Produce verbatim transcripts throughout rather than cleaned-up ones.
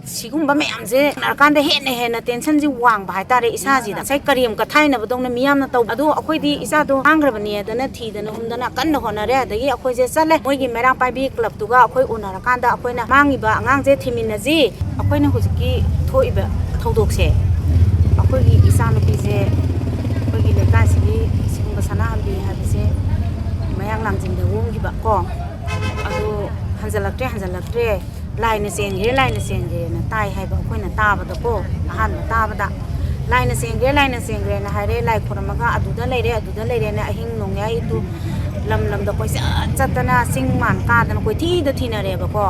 ꯁꯤꯒꯨꯝꯕ ꯃꯌꯥꯝꯁꯦ ꯎꯅꯔꯀꯥꯟꯗ ꯍꯦꯟꯅ ꯍꯦꯟꯅ ꯇꯦꯟꯁꯟꯁꯦ ꯋꯥꯡꯕ ꯍꯥꯏꯇꯥꯔꯦ ꯏꯁꯥꯁꯤꯗ꯫ ꯉꯁꯥꯏ ꯀꯔꯦꯝ ꯀꯊꯥꯏꯅꯕꯗꯧꯅ ꯃꯤꯌꯥꯝꯅ ꯇꯧꯕ꯫ ꯑꯗꯣ ꯑꯩꯈꯣꯏꯗꯤ ꯏꯆꯥꯗꯣ ꯃꯥꯡꯈ꯭ꯔꯕꯅꯦꯗꯅ ꯊꯤꯗꯅ ꯍꯨꯝꯗꯅ ꯀꯟꯅ ꯍꯣꯠꯅꯔꯦ꯫ ꯑꯗꯒꯤ ꯑꯩꯈꯣꯏꯁꯦ ꯆꯠꯂꯦ ꯃꯣꯏꯒꯤ ꯃꯩꯔꯥ ꯄꯥꯏꯕꯤ ꯀ꯭ꯂꯕꯇꯨꯒ꯫ ꯑꯩꯈꯣꯏ ꯎꯅꯔꯀꯥꯟꯗ ꯑꯩꯈꯣꯏꯅ ꯃꯥꯡꯉꯤꯕ ꯑꯉꯥꯡꯁꯦ ꯊꯤꯃꯤꯟꯅꯁꯤ꯫ ꯑꯩꯈꯣꯏꯅ ꯍꯧꯖꯤꯛꯀꯤ ꯊꯣꯛꯏꯕ ꯊꯧꯗꯣꯛꯁꯦ ꯑꯩꯈꯣꯏꯒꯤ ꯏꯆꯥꯅꯨꯄꯤꯁꯦ ꯑꯩꯈꯣꯏꯒꯤ ꯂꯩꯀꯥꯏꯁꯤꯒꯤ ꯁꯤꯒꯨꯝꯕ ꯁꯅꯥꯍꯟꯕꯤ ꯍꯥꯏꯕꯁꯦ ꯃꯌꯥꯡ ꯂꯥꯡꯖꯤꯡꯗ ꯑꯣꯡꯈꯤꯕ ꯀꯣ꯫ ꯑꯗꯨ ꯍꯟꯖꯜꯂꯛꯇ꯭ꯔꯦ, ꯍꯟꯖꯜꯂꯛꯇ꯭ꯔꯦ, ꯂꯥꯏꯅ ꯆꯦꯟꯈ꯭ꯔꯦ, ꯂꯥꯏꯅ ꯆꯦꯟꯈ꯭ꯔꯦꯅ ꯇꯥꯏ ꯍꯥꯏꯕ ꯑꯩꯈꯣꯏꯅ ꯇꯥꯕꯗꯀꯣ꯫ ꯑꯍꯥꯟꯕ ꯇꯥꯕꯗ ꯂꯥꯏꯅ ꯆꯦꯟꯈ꯭ꯔꯦ, ꯂꯥꯏꯅ ꯆꯦꯟꯈ꯭ꯔꯦꯅ ꯍꯥꯏꯔꯦ꯫ ꯂꯥꯏ ꯈꯨꯔꯝꯃꯒ ꯑꯗꯨꯗ ꯂꯩꯔꯦ, ꯑꯗꯨꯗ ꯂꯩꯔꯦꯅ ꯑꯍꯤꯡ ꯅꯣꯡꯌꯥꯏꯗꯨ ꯂꯝ ꯂꯝꯗ ꯀꯣꯏꯆꯠ ꯆꯠꯇꯅ ꯆꯤꯡ ꯃꯥꯟ ꯀꯥꯗꯅ ꯀꯣꯏꯊꯤꯗ ꯊꯤꯅꯔꯦꯕꯀꯣ꯫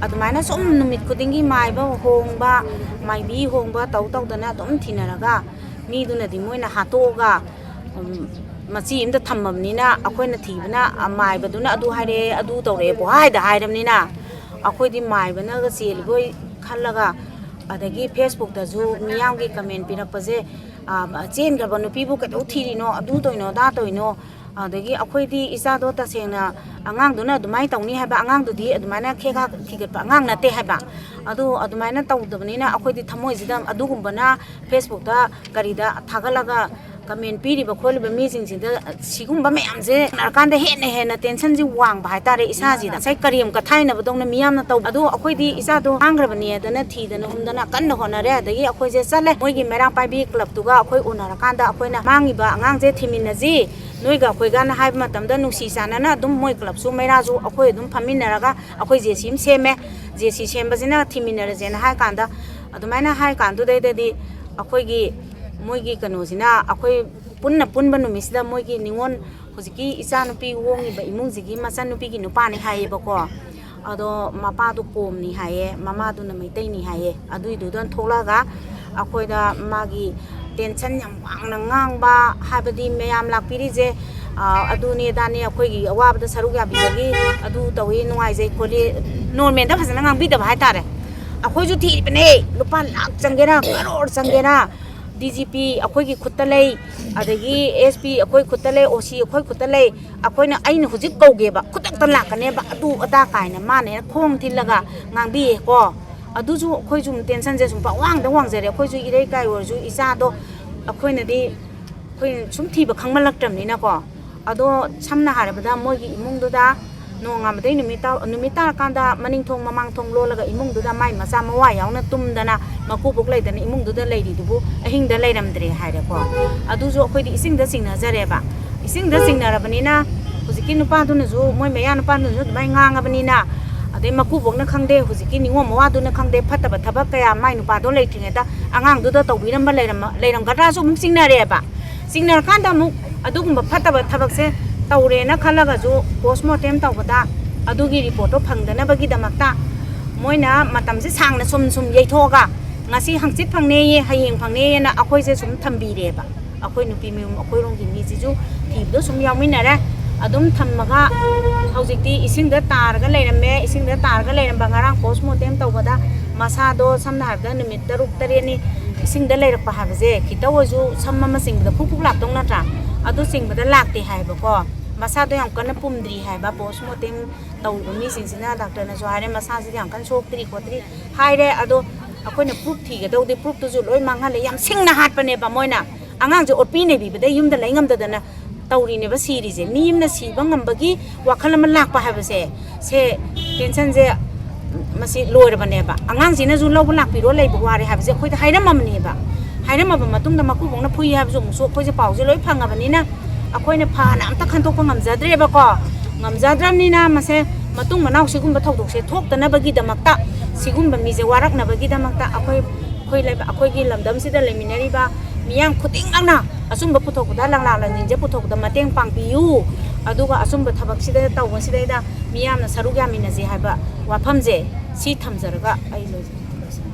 ꯑꯗꯨꯃꯥꯏꯅ ꯁꯨꯝ ꯅꯨꯃꯤꯠ ꯈꯨꯗꯤꯡꯒꯤ ꯃꯥꯏꯕ ꯍꯣꯡꯕ, ꯃꯥꯏꯕꯤ ꯍꯣꯡꯕ ꯇꯧ ꯇꯧꯗꯅ ꯑꯗꯨꯝ ꯊꯤꯅꯔꯒ ꯃꯤꯗꯨꯅꯗꯤ ꯃꯣꯏꯅ ꯍꯥꯠꯇꯣꯛꯑꯒ, ꯎꯝ, ꯃꯆꯤ ꯑꯃꯗ ꯊꯝꯃꯕꯅꯤꯅ ꯑꯩꯈꯣꯏꯅ ꯊꯤꯕꯅ, ꯑ, ꯃꯥꯏꯕꯗꯨꯅ ꯑꯗꯨ ꯍꯥꯏꯔꯛꯑꯦ, ꯑꯗꯨ ꯇꯧꯔꯛꯑꯦ ꯄꯨꯡꯍꯥꯏꯗ ꯍꯥꯏꯔꯕꯅꯤꯅ ꯑꯩꯈꯣꯏꯗꯤ ꯃꯥꯏꯕꯅꯒ ꯆꯦꯜꯂꯤꯕꯣꯏ ꯈꯜꯂꯒ, ꯑꯗꯒꯤ Facebookꯇꯁꯨ ꯃꯤꯌꯥꯝꯒꯤ comment ꯄꯤꯔꯛꯄꯁꯦ, ꯑ, "ꯆꯦꯟꯈ꯭ꯔꯕ ꯅꯨꯄꯤꯕꯨ ꯀꯩꯗꯧ ꯊꯤꯔꯤꯅꯣ, ꯑꯗꯨ ꯇꯧꯔꯤꯅꯣ, ꯑꯗꯥ ꯇꯧꯔꯤꯅꯣ?" ꯑꯗꯒꯤ ꯑꯩꯈꯣꯏꯗꯤ ꯏꯆꯥꯗꯣ ꯇꯁꯦꯡꯅ ꯑꯉꯥꯡꯗꯨꯅ ꯑꯗꯨꯃꯥꯏꯅ ꯇꯧꯅꯤ ꯍꯥꯏꯕ, ꯑꯉꯥꯡꯗꯨꯗꯤ ꯑꯗꯨꯃꯥꯏꯅ ꯈꯦꯒꯥ ꯊꯤꯒꯠꯄ ꯑꯉꯥꯡ ꯅꯠꯇꯦ ꯍꯥꯏꯕ꯫ ꯑꯗꯨ ꯑꯗꯨꯃꯥꯏꯅ ꯇꯧꯗꯕꯅꯤꯅ ꯑꯩꯈꯣꯏꯗꯤ ꯊꯃꯣꯏꯁꯤꯗ ꯑꯗꯨꯒꯨꯝꯕꯅ Facebookꯇ ꯀꯔꯤꯗ ꯊꯥꯒꯠꯂꯒ comment ꯄꯤꯔꯤꯕ ꯈꯣꯠꯂꯤꯕ ꯃꯤꯁꯤꯡꯁꯤꯗ ꯁꯤꯒꯨꯝꯕ ꯃꯌꯥꯝꯁꯦ ꯎꯅꯔꯀꯥꯟꯗ ꯍꯦꯟꯅ ꯍꯦꯟꯅ ꯇꯦꯟꯁꯟꯁꯤ ꯋꯥꯡꯕ ꯍꯥꯏꯇꯥꯔꯦ ꯏꯁꯥꯁꯤꯗ꯫ ꯉꯁꯥꯏ ꯀꯔꯦꯝ ꯀꯊꯥꯏꯅꯕꯗꯧꯅ ꯃꯤꯌꯥꯝꯅ ꯇꯧꯕ꯫ ꯑꯗꯣ ꯑꯩꯈꯣꯏꯗꯤ ꯏꯆꯥꯗꯣ ꯃꯥꯡꯈ꯭ꯔꯕꯅꯦꯗꯅ ꯊꯤꯗꯅ ꯍꯨꯝꯗꯅ ꯀꯟꯅ ꯍꯣꯠꯅꯔꯦ꯫ ꯑꯗꯒꯤ ꯑꯩꯈꯣꯏꯁꯦ ꯆꯠꯂꯦ ꯃꯣꯏꯒꯤ ꯃꯩꯔꯥ ꯄꯥꯏꯕꯤ ꯀ꯭ꯂꯕꯇꯨꯒ꯫ ꯑꯩꯈꯣꯏ ꯎꯅꯔꯀꯥꯟꯗ ꯑꯩꯈꯣꯏꯅ ꯃꯥꯡꯉꯤꯕ ꯑꯉꯥꯡꯁꯦ ꯊꯤꯃꯤꯟꯅꯁꯤ ꯅꯣꯏꯒ ꯑꯩꯈꯣꯏꯒꯅ ꯍꯥꯏꯕ ꯃꯇꯝꯗ ꯅꯨꯡꯁꯤ ꯆꯥꯟꯅꯅ ꯑꯗꯨꯝ ꯃꯣꯏ ꯀ꯭ꯂꯕꯁꯨ ꯃꯩꯔꯥꯁꯨ ꯑꯩꯈꯣꯏ ꯑꯗꯨꯝ ꯐꯝꯃꯤꯟꯅꯔꯒ ꯑꯩꯈꯣꯏ ꯖꯦ ꯁꯤ ꯑꯃ ꯁꯦꯝꯃꯦ꯫ ꯖꯦ ꯁꯤ ꯁꯦꯝꯕꯁꯤꯅ ꯊꯤꯃꯤꯟꯅꯔꯁꯦꯅ ꯍꯥꯏ ꯀꯥꯟꯗ, ꯑꯗꯨꯃꯥꯏꯅ ꯍꯥꯏ ꯀꯥꯟꯗꯨꯗꯩꯗꯗꯤ ꯑꯩꯈꯣꯏꯒꯤ ꯃꯣꯏꯒꯤ ꯀꯩꯅꯣꯁꯤꯅ ꯑꯩꯈꯣꯏ ꯄꯨꯟꯅ ꯄꯨꯟꯕ ꯅꯨꯃꯤꯠꯁꯤꯗ ꯃꯣꯏꯒꯤ ꯅꯤꯉꯣꯜ ꯍꯧꯖꯤꯛꯀꯤ ꯏꯆꯥꯅꯨꯄꯤ ꯑꯣꯡꯉꯤꯕ ꯏꯃꯨꯡꯁꯤꯒꯤ ꯃꯆꯟꯅꯨꯄꯤꯒꯤ ꯅꯨꯄꯥꯅꯤ ꯍꯥꯏꯌꯦꯕꯀꯣ꯫ ꯑꯗꯣ ꯃꯄꯥꯗꯨ ꯀꯣꯝꯅꯤ ꯍꯥꯏꯌꯦ, ꯃꯃꯥꯗꯨꯅ ꯃꯩꯇꯩꯅꯤ ꯍꯥꯏꯌꯦ꯫ ꯑꯗꯨꯏꯗꯨꯗ ꯊꯣꯛꯂꯛꯑꯒ ꯑꯩꯈꯣꯏꯗ ꯃꯥꯒꯤ tension ꯌꯥꯝ ꯋꯥꯡꯅ ꯉꯥꯡꯕ, ꯍꯥꯏꯕꯗꯤ ꯃꯌꯥꯝ ꯂꯥꯛꯄꯤꯔꯤꯁꯦ, ꯑ, ꯑꯗꯨꯅꯦ ꯑꯗꯥꯅꯦ, ꯑꯩꯈꯣꯏꯒꯤ ꯑꯋꯥꯕꯗ ꯁꯔꯨꯛ ꯌꯥꯕꯤꯕꯒꯤ ꯑꯗꯨ ꯇꯧꯏ, ꯅꯨꯡꯉꯥꯏꯖꯩ ꯈꯣꯠꯂꯤ, normalꯗ ꯐꯖꯅ ꯉꯥꯡꯕꯤꯗꯕ ꯍꯥꯏꯇꯥꯔꯦ꯫ ꯑꯩꯈꯣꯏꯁꯨ ꯊꯤꯔꯤꯕꯅꯦ, ꯂꯨꯄꯥ ꯂꯥꯛ ꯆꯪꯒꯦꯔꯥ, ꯀꯔꯣꯔ ꯆꯪꯒꯦꯔꯥ, ꯗꯤ ꯖꯤ ꯄꯤ ꯑꯩꯈꯣꯏꯒꯤ ꯈꯨꯠꯇ ꯂꯩ, ꯑꯗꯒꯤ ꯑꯦꯁ ꯄꯤ ꯑꯩꯈꯣꯏ ꯈꯨꯠꯇ ꯂꯩ, ꯑꯣ ꯁꯤ ꯑꯩꯈꯣꯏ ꯈꯨꯠꯇ ꯂꯩ꯫ ꯑꯩꯈꯣꯏꯅ, ꯑꯩꯅ ꯍꯧꯖꯤꯛ ꯀꯧꯒꯦꯕ, ꯈꯨꯗꯛꯇ ꯂꯥꯛꯀꯅꯦꯕ, ꯑꯗꯨ ꯑꯗꯥ ꯀꯥꯏꯅ ꯃꯥꯅ ꯍꯦꯟꯅ ꯈꯣꯡ ꯊꯤꯜꯂꯒ ꯉꯥꯡꯕꯤꯌꯦꯀꯣ꯫ ꯑꯗꯨꯁꯨ ꯑꯩꯈꯣꯏꯁꯨ ꯇꯦꯟꯁꯟꯁꯦ ꯁꯨꯝ ꯄꯪꯋꯥꯡꯗ ꯋꯥꯡꯖꯔꯦ꯫ ꯑꯩꯈꯣꯏꯁꯨ ꯏꯔꯩꯀꯥꯏ ꯑꯣꯏꯔꯁꯨ ꯏꯆꯥꯗꯣ ꯑꯩꯈꯣꯏꯅꯗꯤ ꯑꯩꯈꯣꯏ ꯁꯨꯝ ꯊꯤꯕ ꯈꯪꯃꯜꯂꯛꯇ꯭ꯔꯕꯅꯤꯅꯀꯣ꯫ ꯑꯗꯣ ꯁꯝꯅ ꯍꯥꯏꯔꯕꯗ ꯃꯣꯏꯒꯤ ꯏꯃꯨꯡꯗꯨꯗ ꯅꯣꯡꯉꯥꯟꯕꯗꯩ ꯅꯨꯃꯤꯠ ꯇꯥ-, ꯅꯨꯃꯤꯠ ꯇꯥꯔꯀꯥꯟꯗ ꯃꯅꯤꯡ ꯊꯣꯡ ꯃꯃꯥꯡ ꯊꯣꯡ ꯂꯣꯜꯂꯒ ꯏꯃꯨꯡꯗꯨꯗ ꯃꯥꯏ ꯃꯆꯥ ꯃꯋꯥ ꯌꯥꯎꯅ ꯇꯨꯝꯗꯅ ꯃꯀꯨꯕꯣꯛ ꯂꯩꯗꯅ ꯏꯃꯨꯡꯗꯨꯗ ꯂꯩꯔꯤꯗꯨꯕꯨ ꯑꯍꯤꯡꯗ ꯂꯩꯔꯝꯗ꯭ꯔꯦ ꯍꯥꯏꯔꯦꯀꯣ꯫ ꯑꯗꯨꯁꯨ ꯑꯩꯈꯣꯏꯗꯤ ꯏꯁꯤꯡꯗ ꯆꯤꯡꯅꯖꯔꯦꯕ꯫ ꯏꯁꯤꯡꯗ ꯆꯤꯡꯅꯔꯕꯅꯤꯅ ꯍꯧꯖꯤꯛꯀꯤ ꯅꯨꯄꯥꯗꯨꯅꯁꯨ, ꯃꯣꯏ ꯃꯌꯥ ꯅꯨꯄꯥꯗꯨꯅꯁꯨ ꯑꯗꯨꯃꯥꯏꯅ ꯉꯥꯡꯉꯕꯅꯤꯅ, ꯑꯗꯩ ꯃꯀꯨꯕꯣꯛꯅ ꯈꯪꯗꯦ, ꯍꯧꯖꯤꯛꯀꯤ ꯅꯤꯉꯣꯜ ꯃꯋꯥꯗꯨꯅ ꯈꯪꯗꯦ, ꯐꯠꯇꯕ ꯊꯕꯛ ꯀꯌꯥ ꯃꯥꯏ ꯅꯨꯄꯥꯗꯣ ꯂꯩꯇ꯭ꯔꯤꯉꯩꯗ ꯑꯉꯥꯡꯗꯨꯗ ꯇꯧꯕꯤꯔꯝꯕ ꯂꯩꯔꯝꯃ-, ꯂꯩꯔꯝꯒꯗ꯭ꯔꯥꯁꯨ ꯑꯃꯨꯛ ꯆꯤꯡꯅꯔꯦꯕ꯫ ꯆꯤꯡꯅꯔꯀꯥꯟꯗ ꯑꯃꯨꯛ ꯑꯗꯨꯒꯨꯝꯕ ꯐꯠꯇꯕ ꯊꯕꯛꯁꯦ ꯇꯧꯔꯦꯅ ꯈꯜꯂꯒꯁꯨ post mortem ꯇꯧꯕꯗ ꯑꯗꯨꯒꯤ reportꯇꯣ ꯐꯪꯗꯅꯕꯒꯤꯗꯃꯛꯇ ꯃꯣꯏꯅ ꯃꯇꯝꯁꯦ ꯁꯥꯡꯅ ꯁꯨꯝ ꯁꯨꯝ ꯌꯩꯊꯣꯛꯑꯒ ꯉꯁꯤ ꯍꯪꯆꯤꯠ ꯐꯪꯅꯦꯌꯦ, ꯍꯌꯦꯡ ꯐꯪꯅꯦꯌꯦꯅ ꯑꯩꯈꯣꯏꯁꯦ ꯁꯨꯝ ꯊꯝꯕꯤꯔꯦꯕ꯫ ꯑꯩꯈꯣꯏ ꯅꯨꯄꯤ ꯃꯌꯨꯝ, ꯑꯩꯈꯣꯏꯔꯣꯝꯒꯤ ꯃꯤꯁꯤꯁꯨ ꯊꯤꯕꯗꯣ ꯁꯨꯝ ꯌꯥꯎꯃꯤꯟꯅꯔꯦ꯫ ꯑꯗꯨꯝ ꯊꯝꯃꯒ ꯍꯧꯖꯤꯛꯇꯤ ꯏꯁꯤꯡꯗ ꯇꯥꯔꯒ ꯂꯩꯔꯝꯃꯦ꯫ ꯏꯁꯤꯡꯗ ꯇꯥꯔꯒ ꯂꯩꯔꯝꯕ ꯉꯔꯥꯡ post mortem ꯇꯧꯕꯗ ꯃꯁꯥꯗꯣ ꯁꯝꯅ ꯍꯥꯏꯔꯕꯗ ꯅꯨꯃꯤꯠ ꯇꯔꯨꯛ ꯇꯔꯦꯠꯅꯤ ꯏꯁꯤꯡꯗ ꯂꯩꯔꯛꯄ ꯍꯥꯏꯕꯁꯦ ꯈꯤꯇ ꯑꯣꯏꯔꯁꯨ ꯁꯝ ꯑꯃ ꯆꯤꯡꯕꯗ ꯐꯨꯛ ꯐꯨꯛ ꯂꯥꯛꯇꯧ ꯅꯠꯇ꯭ꯔꯥ? ꯑꯗꯨ ꯆꯤꯡꯕꯗ ꯂꯥꯛꯇꯦ ꯍꯥꯏꯕꯀꯣ꯫ ꯃꯁꯥꯗꯣ ꯌꯥꯝ ꯀꯟꯅ ꯄꯨꯝꯗ꯭ꯔꯤ ꯍꯥꯏꯕ꯫ Post mortem ꯇꯧꯔꯤꯕ ꯃꯤꯁꯤꯡꯁꯤꯅ, ꯗꯥꯛꯇꯔꯅꯁꯨ ꯍꯥꯏꯔꯦ, ꯃꯁꯥꯁꯤꯗꯤ ꯌꯥꯝ ꯀꯟꯅ ꯁꯣꯛꯇ꯭ꯔꯤ ꯈꯣꯠꯇ꯭ꯔꯤ ꯍꯥꯏꯔꯦ꯫ ꯑꯗꯣ ꯑꯩꯈꯣꯏꯅ proof ꯊꯤꯒꯗꯧꯗꯤ proofꯇꯨꯁꯨ ꯂꯣꯏ ꯃꯥꯡꯍꯜꯂꯦ꯫ ꯌꯥꯝ ꯁꯤꯡꯅ ꯍꯥꯠꯄꯅꯦꯕ ꯃꯣꯏꯅ꯫ ꯑꯉꯥꯡꯁꯦ ꯑꯣꯠꯄꯤ ꯅꯩꯕꯤꯕꯗ ꯌꯨꯝꯗ ꯂꯩ ꯉꯝꯗꯗꯅ ꯇꯧꯔꯤꯅꯦꯕ ꯁꯤꯔꯤꯁꯦ꯫ ꯃꯤ ꯑꯃꯅ ꯁꯤꯕ ꯉꯝꯕꯒꯤ ꯋꯥꯈꯜ ꯑꯃ ꯂꯥꯛꯄ ꯍꯥꯏꯕꯁꯦ, ꯁꯦ tensionꯁꯦ ꯃꯁꯤ ꯂꯣꯏꯔꯕꯅꯦꯕ꯫ ꯑꯉꯥꯡꯁꯤꯅꯁꯨ ꯂꯧꯕ ꯂꯥꯛꯄꯤꯔꯣ, ꯂꯩꯕ ꯋꯥꯔꯦ ꯍꯥꯏꯕꯁꯦ ꯑꯩꯈꯣꯏꯗ ꯍꯥꯏꯔꯝꯃꯕꯅꯦꯕ꯫ ꯍꯥꯏꯔꯝꯃꯕ ꯃꯇꯨꯡꯗ ꯃꯀꯨꯕꯣꯛꯅ ꯐꯨꯏ ꯍꯥꯏꯕꯁꯨ ꯑꯃꯨꯛꯁꯨ ꯑꯩꯈꯣꯏꯁꯦ ꯄꯥꯎꯁꯦ ꯂꯣꯏ ꯐꯪꯉꯕꯅꯤꯅ ꯑꯩꯈꯣꯏꯅ ꯐꯅ ꯑꯝꯇ ꯈꯟꯗꯣꯛꯄ ꯉꯝꯖꯗ꯭ꯔꯦꯕꯀꯣ꯫ ꯉꯝꯖꯗ꯭ꯔꯕꯅꯤꯅ ꯃꯁꯦ ꯃꯇꯨꯡ ꯃꯅꯥꯎ ꯁꯤꯒꯨꯝꯕ ꯊꯧꯗꯣꯛꯁꯦ ꯊꯣꯛꯇꯅꯕꯒꯤꯗꯃꯛꯇ, ꯁꯤꯒꯨꯝꯕ ꯃꯤꯁꯦ ꯋꯥꯔꯛꯅꯕꯒꯤꯗꯃꯛꯇ ꯑꯩꯈꯣꯏ, ꯑꯩꯈꯣꯏ ꯂꯩꯕ-, ꯑꯩꯈꯣꯏꯒꯤ ꯂꯝꯗꯝꯁꯤꯗ ꯂꯩꯃꯤꯟꯅꯔꯤꯕ ꯃꯤꯌꯥꯝ ꯈꯨꯗꯤꯡꯃꯛꯅ ꯑꯆꯨꯝꯕ ꯄꯨꯊꯣꯛꯄꯗ, ꯂꯪꯂꯥ ꯂꯪꯖꯤꯡꯁꯦ ꯄꯨꯊꯣꯛꯄꯗ ꯃꯇꯦꯡ ꯄꯥꯡꯕꯤꯌꯨ꯫ ꯑꯗꯨꯒ ꯑꯆꯨꯝꯕ ꯊꯕꯛꯁꯤꯗ ꯇꯧꯕꯁꯤꯗꯩꯗ ꯃꯤꯌꯥꯝꯅ ꯁꯔꯨꯛ ꯌꯥꯃꯤꯟꯅꯁꯦ ꯍꯥꯏꯕ ꯋꯥꯐꯝꯁꯦ ꯁꯤ ꯊꯝꯖꯔꯒ ꯑꯩ ꯂꯣꯏꯖꯔꯦ꯫